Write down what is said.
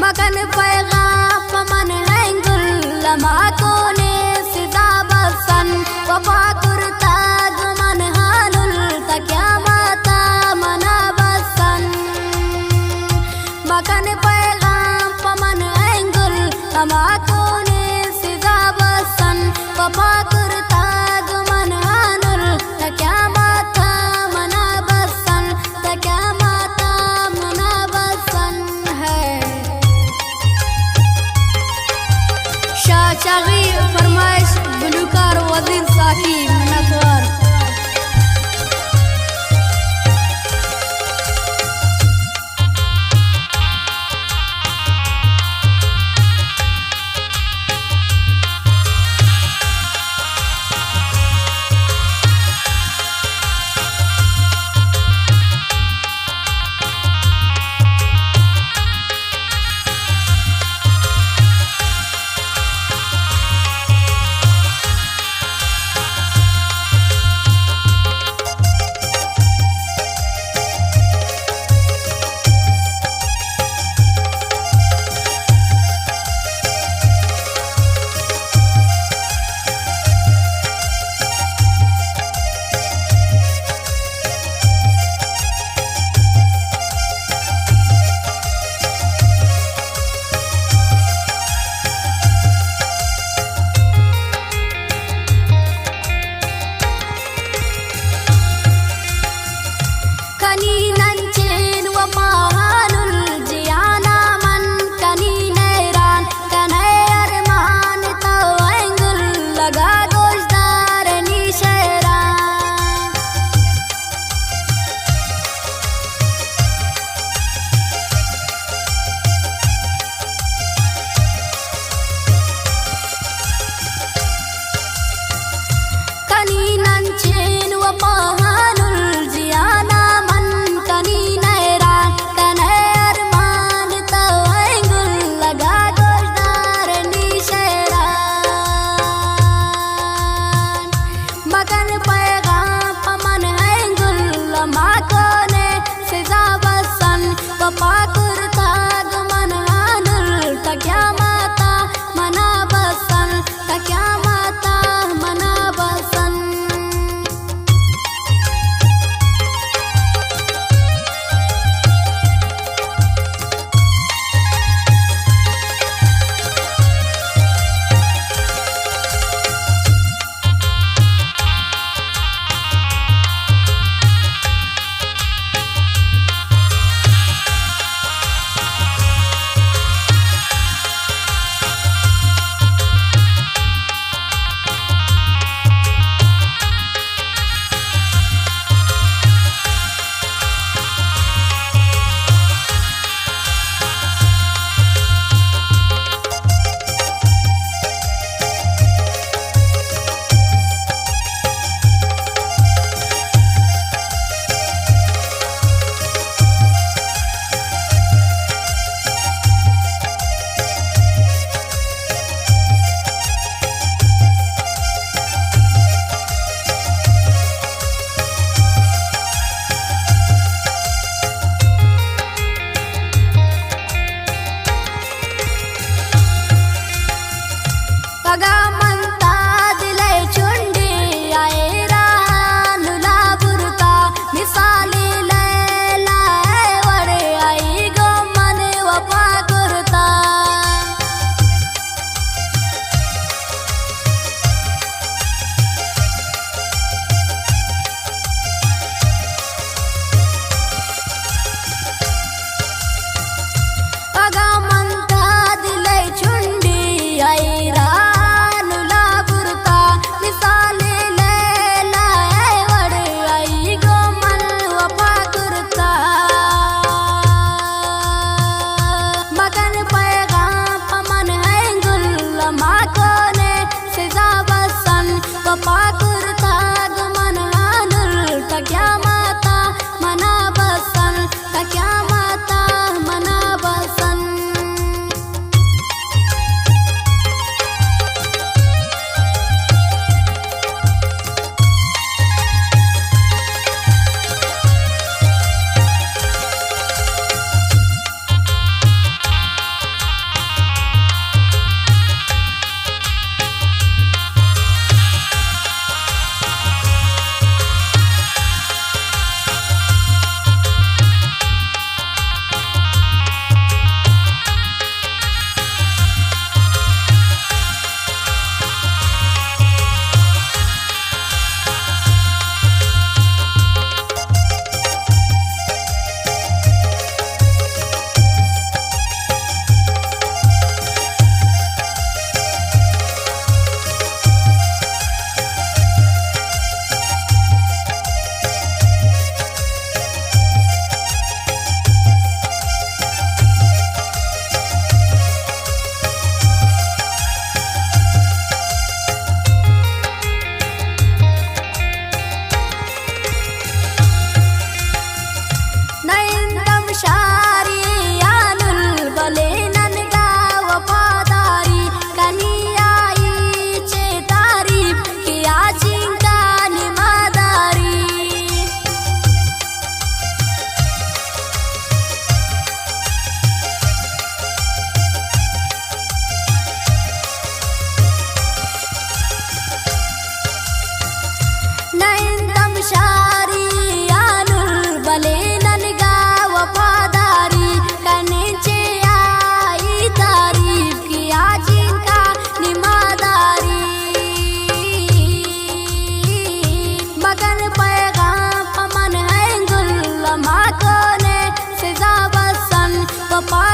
مکن پیغام پہ من انگل، ما کونے سزا بسن، وفا کرتگ من ہانل، تا قیامتا منا بسن۔ مکن پیغام پہ من انگل، ما کونے سزا بسن، وفا کرتگ من ہانل، تا قیامتا منا بسن، تا قیامتا منا بسن ہے۔ شاہ چاغی فرمائش، گلوکار وزیر ساقی، منتوار۔ کنی ننچین وفا ہانل، جیانا من کنی نیران، کنے ارمان تو انگل، لگا گوشدار نی شعران۔ کنی ننچین وفا ہانل، جیانا من کنی نیران، کنے ارمان تو انگل، لگا گوشدار نی شعران۔ مکن پیغام پہ من انگل، ما کونے سزا بسن، وفا کرتگ من ہانل، تا قیامتا منا بسن، تا قیامتا منا بسن۔ ما